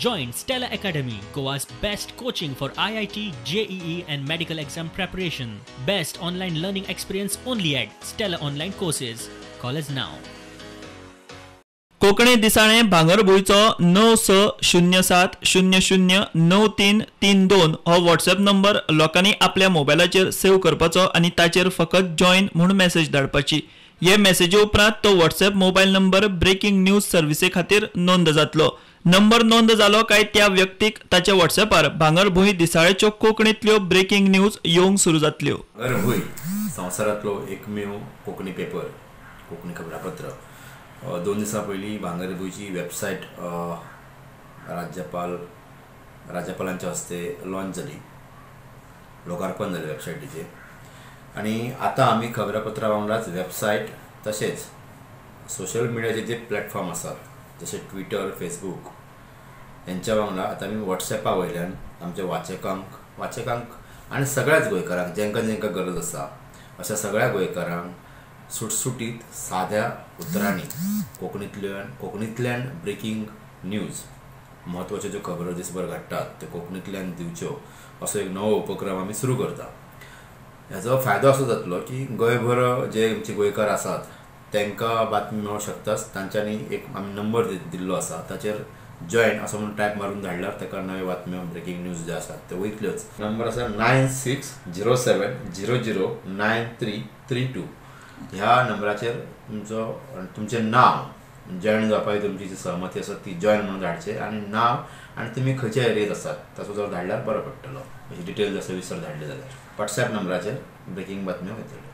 Join Stella Academy, Goa's best coaching for IIT, JEE and medical exam preparation. Best online learning experience only at Stella Online Courses. Call us now. Konkani दिसाळें भांगरभूंयचो 9 6 0 7 0 0 9 3 3 2 हो WhatsApp number लोकांनी आपल्या मोबायलाचेर save करपाचो आनी ताचेर फकत join म्हूण मॅसेज धाडपाची. हे मॅसेजी उपरांत तो WhatsApp mobile number breaking news services खातीर नोंद जातलो. नंबर नोंद जालो काय त्या व्यक्तीक ताच्या व्हॉट्सएपार भांगरभूंय दिसाळ्याच्यो कोंकणींतल्यो ब्रेकिंग न्यूज येवंक सुरू जातल्यो. भांगरभूंय संवसारांतलो एकमेव कोंकणी पेपर, कोंकणी खबरापत्र. 2 दिसां पयलीं भांगरभूंयची वेबसायट राज्यपालांच्या हस्ते लॉन्च जाली, लोकार्पण जालें वेबसायटीचें. आनी आतां आमी खबरापत्रा वांगडाच वेबसायट तशेंच सोशल मिडियाचे जे प्लॅटफॉर्म आसात जशे ट्विटर, फेसबूक हेंच्या वांगडा आतां आमी व्हॉट्सएपा वयल्यान आमच्या वाचकांक आनी सगळ्याच गोंयकारांक जेंकां जेंकां गरज आसा अशा सगळ्या गोंयकारांक सुटसुटीत साद्या उतरांनी कोंकणींतल्यान ब्रेकिंग न्यूज, म्हत्वाच्यो ज्यो खबरो दिसभर घडटात त्यो कोंकणींतल्यान दिवच्यो असो एक नवो उपक्रम आमी सुरू करता. हेजो फायदो असो जातलो की गोंयभर जे आमचे गोंयकार आसात तांकां बातमी मेळूंक शकताच. तांच्यांनी एक आमी नंबर दिल्लो आसा ताचेर जॉयन असो म्हणून टायप मारून धाडल्यार ताका नव्यो बातम्यो, ब्रेकिंग न्यूज ज्यो आसात त्यो वयतल्योच. नंबर आसा 9 6 0 7 0 0 9 3 3 2. ह्या नंबराचेर तुमचें नांव, जॉयन जावपाची तुमची जी सहमती आसा ती जॉयन म्हणून धाडचें आनी नांव आनी तुमी खंयच्या एरियेंत आसात ताचो जर धाडल्यार बरो पडटलो. अशी डिटेल्स सविस्तर धाडले जाल्यार व्हॉट्सएप नंबराचेर ब्रेकिंग बातम्यो येतल्यो.